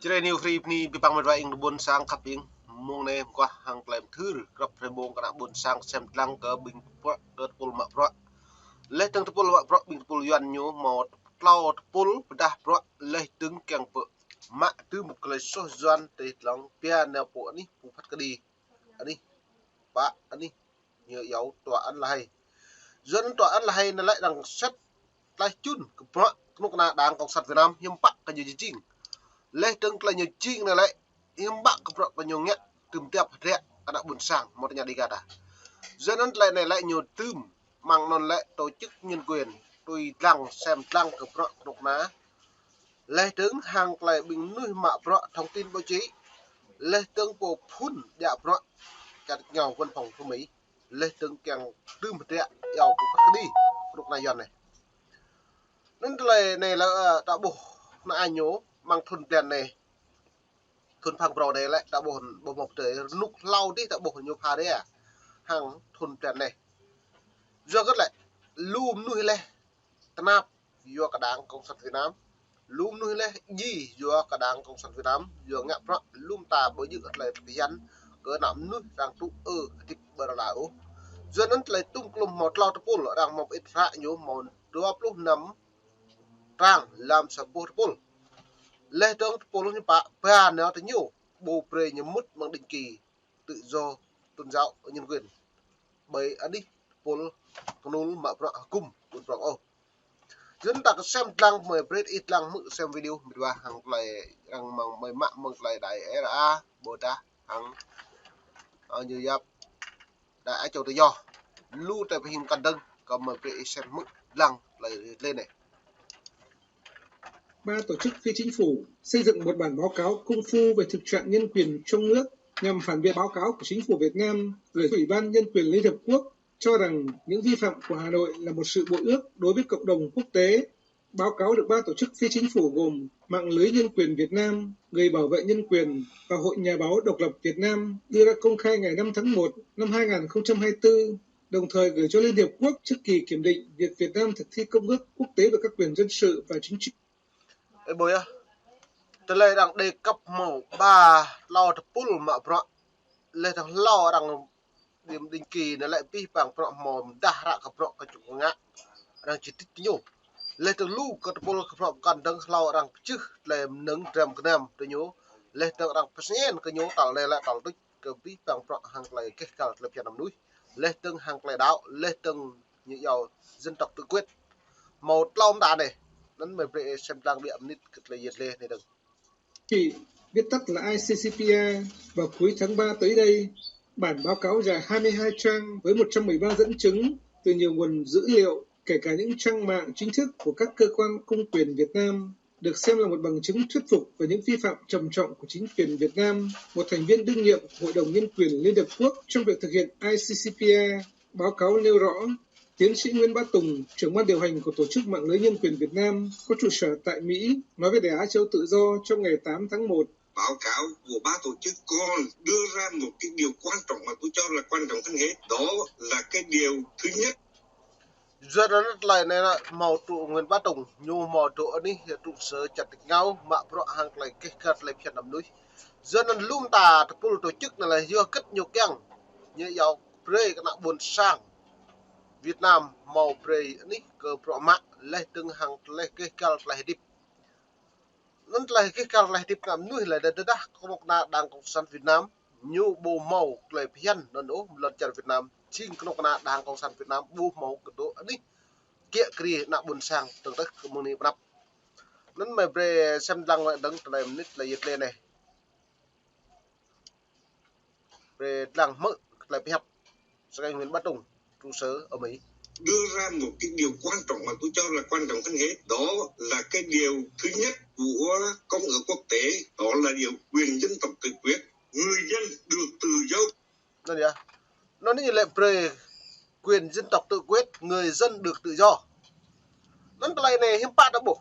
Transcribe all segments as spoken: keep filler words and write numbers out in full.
Čơđai ñu hrip ni ƀing păng mơdua ing ƀôn sang khăp ing. Mông anai mơguah hăng tơlơi mơthưr, grăp hrơi mông kơ ană ƀôn sang sem lăng kơ ƀing bruă, kơ tơpul mă bruă. Laih dơ̆ng tơpul mă bruă ƀing tơpul Yuan ñu hmâo klâo tơpul pơdah bruă laih dơ̆ng kiăng pơmă tơm tơlơi soh Yuan tơlơi tlăng pia nao pơ anih pơphat kơđi. Anih pă anih ñu iâu tòa án La Hay. Yuan tòa án La Hay anai lĕ arăng sĕt tlaih čun kơ bruă kơnuk kơna Đảng Cộng sản Việt Nam hiư̆m pă kơ ñu jing. Laih dơ̆ng tơlơi ñu jing anai lĕ hiư̆m pă kơ bruă kơ ñu ngă tơm tiap hơdră kơ ană ƀôn sang mơ̆ tơña đi gah ta. Yuan anŭn tơlơi anai lĕ ñu tơm mơ̆ng anŭn lĕ tổ chức nhân quyền tui lăng sem lăng kơ bruă kơnuk kơna. Laih dơ̆ng hăng tơlơi ƀing mơnuih mă bruă thông tin báo chí. Laih dơ̆ng pô phun djă bruă čar ngao văn phòng pơ Mi. Laih dơ̆ng kiăng tơm hơdră iâu pơphat kơđi kơnuk kơna Yuan anai. Anŭn tơlơi anai lĕ, ơ, ta ƀuh anai ñu mơ̆ng thun blan anai. Thun păng brâo anai lĕ ta ƀuh, ƀuh mơ̆ tơlơi rơnŭk hlâo dih ta ƀuh ñu pha ria hăng thun blan anai. Yua kơ lĕ lu mơnuih laih tơnap yua kơ Đảng Cộng sản Việt Nam. Lu mơnuih laih djai yua kơ Đảng Cộng sản Việt Nam, yua ngă bruă lŏm ta ƀu djơ̆ tơlơi tơpơhiăp kơ ană mơnuih arăng tŭ ư hơdip ƀơi rơla ôh. Yua anŭn tơlơi tŭm klum hmâo klâo tơpul arăng hmâo pơit hră ñu hmâo dua pluh năm trang lăm sa boh tơpul. Laih dơ̆ng tơpul ñu pă ba nao tơ ñu ƀu brơi ñu mŭt mơ̆ng định kỳ tự do tôn giáo nhân quyền. Ƀơi anih tơpul kơnŭl mă bruă hơkŭm ƀun prong ôh. Yuan ta kơ sem lăng mơi brơi ih lăng hmư̆ sem video mơdua hăng tơlơi arăng mơ̆ng mơi mă mơ̆ng tơlơi đài R A ƀôdah hăng, ơ, ñu yap đài Á Châu Tự Do. Lu tơlơi pơhing kăn dơ̆ng kơ mơi brơi ih sem hmư̆ lăng tơlơi lĕ anai. Ba tổ chức phi chính phủ xây dựng một bản báo cáo công phu về thực trạng nhân quyền trong nước nhằm phản biện báo cáo của chính phủ Việt Nam gửi Ủy ban Nhân quyền Liên Hợp Quốc cho rằng những vi phạm của Hà Nội là một sự bội ước đối với cộng đồng quốc tế. Báo cáo được ba tổ chức phi chính phủ gồm Mạng lưới Nhân quyền Việt Nam, Người Bảo vệ Nhân quyền và Hội Nhà báo Độc lập Việt Nam đưa ra công khai ngày năm tháng một năm hai nghìn không trăm hai mươi tư, đồng thời gửi cho Liên Hiệp Quốc trước kỳ kiểm định việc Việt Nam thực thi Công ước Quốc tế về các quyền dân sự và chính trị. Ơ, ƀuh yơh. Tơlơi arăng đề cập hmâo ba klâo tơpul mă bruă. Laih dơ̆ng hlâo arăng định, định kỳ anai lĕ pih păng bruă hmâo mơdah hră kơ bruă kơ čŭk ngă. Arăng čih tĭt kơ ñu. Laih dơ̆ng lu kơ tơpul kơ bruă kăn dơ̆ng hlâo arăng pơčeh tơlơi mơnơ̆ng dram gơnam tơ ñu. Laih dơ̆ng arăng pơsngen kơ ñu tal anai lĕ tal tuč kơ pih păng bruă hăng tơlơi gêh gal tơlơi phiăn ană mơnuih. Laih dơ̆ng hăng tơlơi đăo, laih dơ̆ng ñu iâu dân tộc tự quyết. Hmâo klâo mơta anai. Anŭn mơi brơi sem lăng ƀiă mơnit kơ tơlơi yet lĕ anai dơ̆ng. Chỉ, viết tắt là I C C P R, vào cuối tháng ba tới đây, bản báo cáo dài hai mươi hai trang với một trăm mười ba dẫn chứng từ nhiều nguồn dữ liệu, kể cả những trang mạng chính thức của các cơ quan công quyền Việt Nam, được xem là một bằng chứng thuyết phục về những vi phạm trầm trọng của chính quyền Việt Nam, một thành viên đương nhiệm của Hội đồng Nhân quyền Liên Hợp Quốc trong việc thực hiện I C C P R. Báo cáo nêu rõ, tiến sĩ Nguyễn Bá Tùng, trưởng ban điều hành của Tổ chức Mạng lưới Nhân quyền Việt Nam, có trụ sở tại Mỹ, nói với Đài Á Châu Tự Do trong ngày tám tháng một. Báo cáo của ba tổ chức còn đưa ra một cái điều quan trọng mà tôi cho là quan trọng hơn hết. Đó là cái điều thứ nhất. Yua anŭn tơlơi anai lĕ hmâo tŭ Nguyễn Bá Tùng, ñu hmâo tŭ anih trụ sở čar tač rơngiao mă bruă hăng tơlơi gêh gal tơlơi phiăn ană mơnuih. Yua anŭn lŏm ta tơpul tổ chức anai lĕ yua hơget ñu kiăng. Ñu iâu brơi kơ ană ƀôn sang Việt Nam hmâo brơi anih kơ bruă mă laih dơ̆ng hăng tơlơi gêh gal tơlơi hơdip. Anŭn tơlơi gêh gal tơlơi hơdip ană mơnuih lĕ tơdah kơnuk kơna Đảng Cộng sản Việt Nam ñu ƀu hmâo tơlơi phiăn anŭn ôh, lŏn čar Việt Nam jing kơnuk kơna Đảng Cộng sản Việt Nam ƀu hmâo kơ tŭ anih kiă kriê ană ƀôn sang tơ̆ng tơ̆h kơ mơ̆ng anai pơ anăp. Anŭn mơi brơi sem lăng lĕ dơ̆ng tơlơi mơnit tơlơi yet lĕ anai. Brơi lăng hmư̆ tơlơi pơhiăp. Sơ Nguyễn Bá Tùng, trụ sở ở Mỹ. Đưa ra một cái điều quan trọng mà tôi cho là quan trọng hơn hết. Đó là cái điều thứ nhất của Công ước Quốc tế, đó là điều quyền dân tộc tự quyết. Người dân được tự do. Anŭn yơh. Anŭn ñu lĕ brơi quyền dân tộc tự quyết, người dân được tự do. Anŭn tơlơi anai hiư̆m pă ta ƀuh.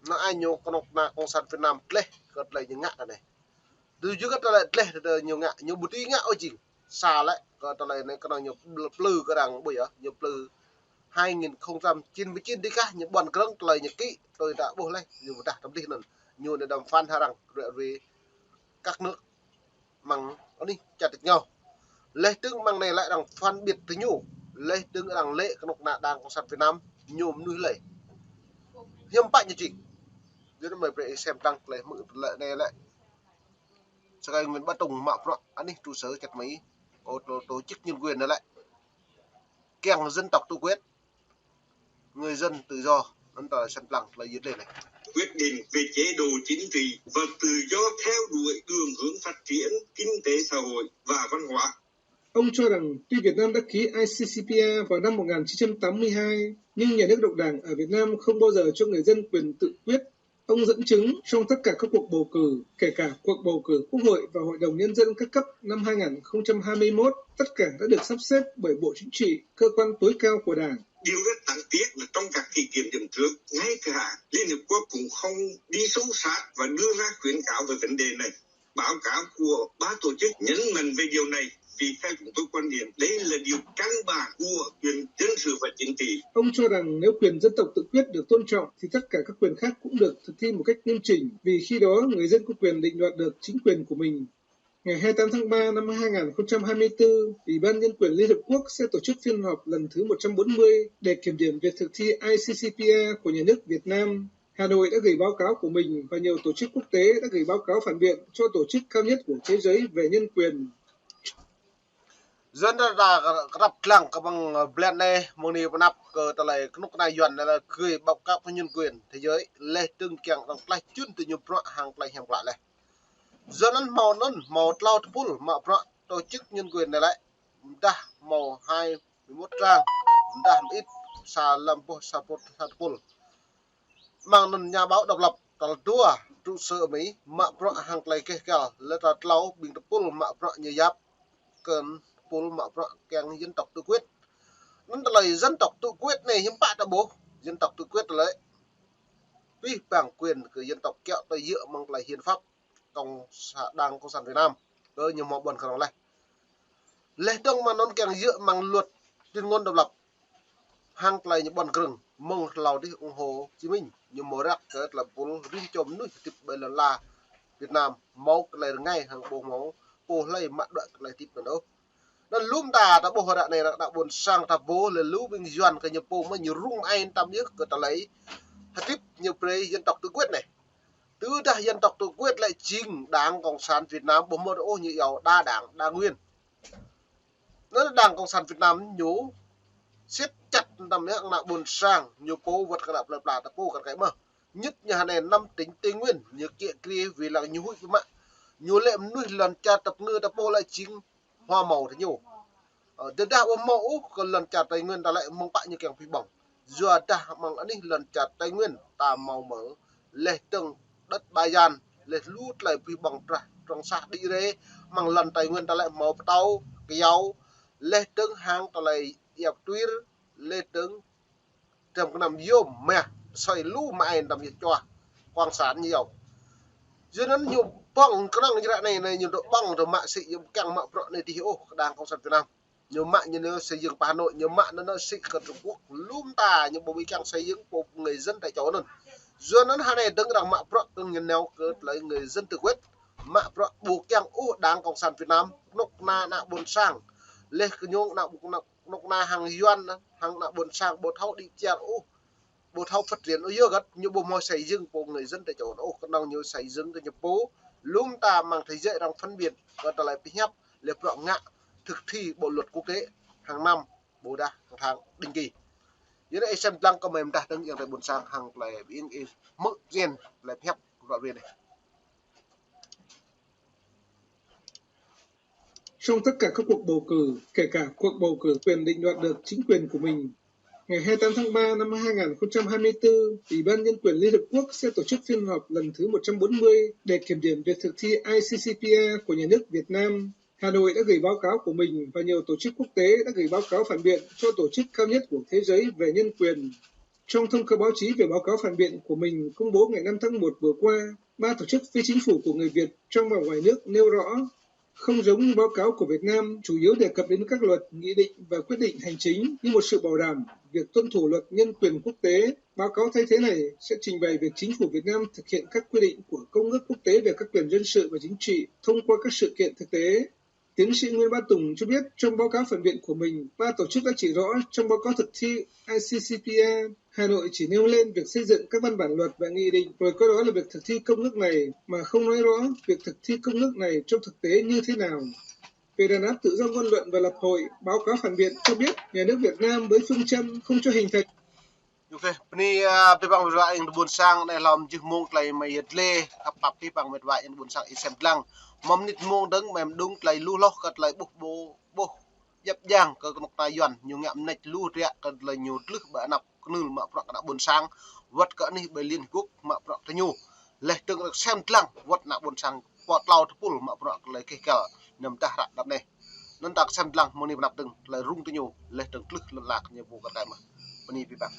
Anŭn ai ñu kơnuk kơna Cộng sản Việt Nam tlaih kơ tơlơi ñu ngă tơ anai. Tui yua kơ tơlơi tlaih tơ ñu ngă, ñu ƀu tui ngă ôh jing. Sa lĕ kơ tơlơi anai kơnơ̆ng ñu plư kơ arăng ƀuh yơh, ñu plư hai nghìn không trăm chín mươi chín dih kah ñu ƀuăn krơ̆ng tơlơi ñu kĭ, tui ta ƀuh laih, ñu pơdah tơm dih anŭn. Ñu anai đàm phán hăng arăng ră ruai các nước mơ̆ng anih čar tih ñu. Leh dơ̆ng mơ̆ng anai lĕ arăng phân biệt tơ ñu. Leh dơ̆ng arăng lĕ kơnuk kơna Đảng Cộng sản Việt Nam ñu mơnuih lĕ. Hiư̆m pă ñu čih. Yua anŭn mơi brơi sem lăng lĕ mơ̆ lĕ anai lĕ. Sơkai Nguyễn Bá Tùng mă bruă anih trụ sở čar Mi. Ô, tổ, tổ chức nhân quyền anai lĕ. Kiăng dân tộc tự quyết, người dân tự do, anŭn ta sem lăng tơlơi yơh lĕ anai. Quyết định về chế độ chính trị và tự do theo đuổi đường hướng phát triển kinh tế xã hội và văn hóa. Ông cho rằng tuy Việt Nam đã ký I C C P R vào năm một nghìn chín trăm tám mươi hai, nhưng nhà nước độc đảng ở Việt Nam không bao giờ cho người dân quyền tự quyết. Ông dẫn chứng trong tất cả các cuộc bầu cử, kể cả cuộc bầu cử Quốc hội và Hội đồng Nhân dân các cấp năm hai nghìn không trăm hai mươi mốt, tất cả đã được sắp xếp bởi Bộ Chính trị, cơ quan tối cao của Đảng. Điều rất đáng tiếc là trong các kỳ kiểm điểm trước, ngay cả Liên Hiệp Quốc cũng không đi sâu sát và đưa ra khuyến cáo về vấn đề này. Báo cáo của ba tổ chức nhấn mạnh về điều này, vì theo chúng tôi quan điểm, đây là điều căn bản của quyền dân sự và chính trị. Ông cho rằng nếu quyền dân tộc tự quyết được tôn trọng thì tất cả các quyền khác cũng được thực thi một cách nghiêm chỉnh, vì khi đó người dân có quyền định đoạt được chính quyền của mình. Ngày hai mươi tám tháng ba năm hai nghìn không trăm hai mươi tư, Ủy ban Nhân quyền Liên Hợp Quốc sẽ tổ chức phiên họp lần thứ một trăm bốn mươi để kiểm điểm việc thực thi I C C P R của nhà nước Việt Nam. Hà Nội đã gửi báo cáo của mình và nhiều tổ chức quốc tế đã gửi báo cáo phản biện cho tổ chức cao nhất của thế giới về nhân quyền. Dân ta đã krăp lăng kơ mơ̆ng blan anai, mơ̆ng anai pơnăp kơ tơlơi kơnuk kơna Yuan anai lĕ gửi báo cáo nhân quyền thế giới, leh dơ̆ng kiăng arăng tlaih čun tơ ñu bruă hăng tơlơi hiam klă leh. Yua anŭn hmâo anŭn, hmâo klâo tơpul mă bruă tổ chức nhân quyền anai lĕ, mơdah hmâo hai mươi mốt trang, mơdah mơit sa lăm boh sa pơt sa tơpul. Mơ̆ng anŭn nhà báo độc lập, tal dua trụ sở Mi, mă bruă hăng tơlơi keh kal, lĕ tal klâo ƀing tơpul mă bruă ñu yap, kơ tơpul mă bruă kiăng dân tộc tự quyết. Anŭn tơlơi dân tộc tự quyết anai hiư̆m pă ta ƀuh, dân tộc tự quyết lĕ pih pang quyền kơ dân tộc kiăo tơlơi djơ̆ mơ̆ng tơlơi hiến pháp Cộng sản, Đảng Cộng sản Việt Nam. Kơ ñu hmâo ƀuăn kơnơ̆ng leh. Leh dơ̆ng mơ̆ng anŭn kiăng djơ̆ mơ̆ng luật tuyên ngôn độc lập. Hăng tơlơi ñu ƀuăn krơ̆ng mơ̆ng hlâo dih ủng hộ Hồ Chí Minh. Ñu hmâo răk kơ tơlơi pul rĭm čô mơnuih hơdip ƀơi lŏn la Việt Nam hmâo tơlơi rơngai hăng ƀu hmâo pô hlơi mă đuaĭ tơlơi hơdip anŭn ôh. Anŭn lŏm ta, ta ƀuh ră anai ră ană ƀôn sang ta ƀuh lĕ lu ƀing Yuan kơ ñu pô mơ̆ ñu rŭng ai tăm yơh kơ tơlơi hơdip ñu brơi dân tộc tự quyết anai. Tơdah dân tộc tự quyết lĕ jing Đảng Cộng sản Việt Nam ƀu hmâo ôh ñu iâu đa đảng, đa nguyên. Anŭn Đảng Cộng sản Việt Nam ñu siết chặt tăm yơh ană ƀôn sang, ñu pô wơ̆t kơ ană plơi pla ta pô kơ kơi mơ̆. Nhất ñu hơnai năm tỉnh Tây Nguyên, ñu kiă kriê wĭ lăng ñu huĭ biă mă. Ñu lĕ mơnuih lŏn čar tơpơngư ta pô lĕ jing hmâo mơ̆ tơ ñu. Ơ, tơdah ƀu hmâo ôh kơ lŏn čar Tây Nguyên ta lĕ mơ̆ng pă ñu kiăng pơƀong. Yua dah mơ̆ng anih lŏn čar Tây Nguyên ta hmâo mơ̆ leh dơ̆ng đất Ba Gian, leh lu tơlơi pơƀong trah trong sah đĭ rê, mơ̆ng lŏn Tây Nguyên ta lĕ hmâo pơtâo, kơyâo, leh dơ̆ng hăng tơlơi iăp tuir, leh dơ̆ng tơm kơnăm yôm mah, soi lu mă ai tăm yơh čuah, Cộng sản ñu iâu. Yua anŭn ñu ƀong kơnơ̆ng ră anai, anai ñu dŏ ƀong dŏ mă sĭ, ñu kiăng mă bruă anai dih ôh kơ Đảng Cộng sản Việt Nam. Ñu mă ñu nao xây dựng pơ Hà Nội, ñu mă ñu nao sĭ kơ Trung Quốc, lŏm ta ñu ƀu ƀu kiăng xây dựng pô người dân tại chỗ anŭn. Yua anŭn hơnai dơ̆ng arăng mă bruă kơnơ̆ng ñu nao kơ tơlơi người dân tự quyết. Mă bruă ƀu kiăng ôh Đảng Cộng sản Việt Nam, kơnuk kơna ană ƀôn sang. Leh kơ ñu ană ƀôn, ană kơnuk kơna hăng Yuan, hăng ană ƀôn sang ƀu thâo đĭ kyar ôh, ƀu thâo phát triển ôh, yua hơget ñu ƀu hmâo xây dựng pô người dân tại chỗ ôh, kơnơ̆ng ñu xây dựng kơ ñu pô. Lŏm ta mơ̆ng thế giới arăng phân biệt kơ tơlơi pơhiăp, leh bruă ngă thực thi bộ luật quốc tế hàng năm, ƀôdah hàng tháng định kỳ. Yua anŭn ih sem lăng kơ mơi mơdah dơ̆ng ayŏng adơi ƀôn sang hăng tơlơi ƀing ih hmư̆ yen tơlơi pơhiăp kơ bruă ƀing anai. Trong tất cả các cuộc bầu cử, kể cả cuộc bầu cử quyền định đoạt được chính quyền của mình, ngày hai mươi tám tháng ba năm hai nghìn không trăm hai mươi tư, Ủy ban Nhân quyền Liên Hợp Quốc sẽ tổ chức phiên họp lần thứ một trăm bốn mươi để kiểm điểm việc thực thi I C C P R của nhà nước Việt Nam. Hà Nội đã gửi báo cáo của mình và nhiều tổ chức quốc tế đã gửi báo cáo phản biện cho tổ chức cao nhất của thế giới về nhân quyền. Trong thông cáo báo chí về báo cáo phản biện của mình công bố ngày năm tháng một vừa qua, ba tổ chức phi chính phủ của người Việt trong và ngoài nước nêu rõ, Không giống báo cáo của Việt Nam, chủ yếu đề cập đến các luật, nghị định và quyết định hành chính như một sự bảo đảm việc tuân thủ luật nhân quyền quốc tế, báo cáo thay thế này sẽ trình bày việc chính phủ Việt Nam thực hiện các quy định của Công ước Quốc tế về các quyền dân sự và chính trị thông qua các sự kiện thực tế. Tiến sĩ Nguyễn Bá Tùng cho biết trong báo cáo phản biện của mình, ba tổ chức đã chỉ rõ trong báo cáo thực thi I C C P R, Hà Nội chỉ nêu lên việc xây dựng các văn bản luật và nghị định, rồi coi đó là việc thực thi công ước này mà không nói rõ việc thực thi công ước này trong thực tế như thế nào. Về đàn áp tự do ngôn luận và lập hội, báo cáo phản biện cho biết nhà nước Việt Nam với phương châm không cho hình thành. Ok, bơni, a, abih bang mĕt wa ayŏng adơi ƀuôn sang, anai lơm jưh mông tơlơi mơi yet lĕ, khăp pap abih bang mĕt wa ayŏng adơi ƀuôn sang ih sem lăng. Mơ̆ng mơnit mông dơ̆ng, mơi mơdung tơlơi lu hloh kơ tơlơi ƀuh ƀô, ƀuh djăp djang kơ kơnuk kna Yuan, ñu ngă mơneč lu riă kơ tơlơi ñu tlưh ƀơi anăp kơnưl mă bruă kơ ană ƀuôn sang, wơ̆t kơ anih ƀơi Liên Hợp Quốc mă bruă kơ ñu. Laih dơ̆ng rơ̆k sem lăng, wơ̆t ană ƀuôn sang pơtlâo tơpul mă bruă kơ tơlơi keh kăl, năm dah ră đăp anai. Anŭn ta kơ sem lăng mơ̆ng anai pơ anăp dơ̆ng, tơlơi rŭng tơ ñu, laih dơ̆ng tlưh lŏn ala kơ ñu pô kar kaĭ mơ̆n. Bơni abih bang.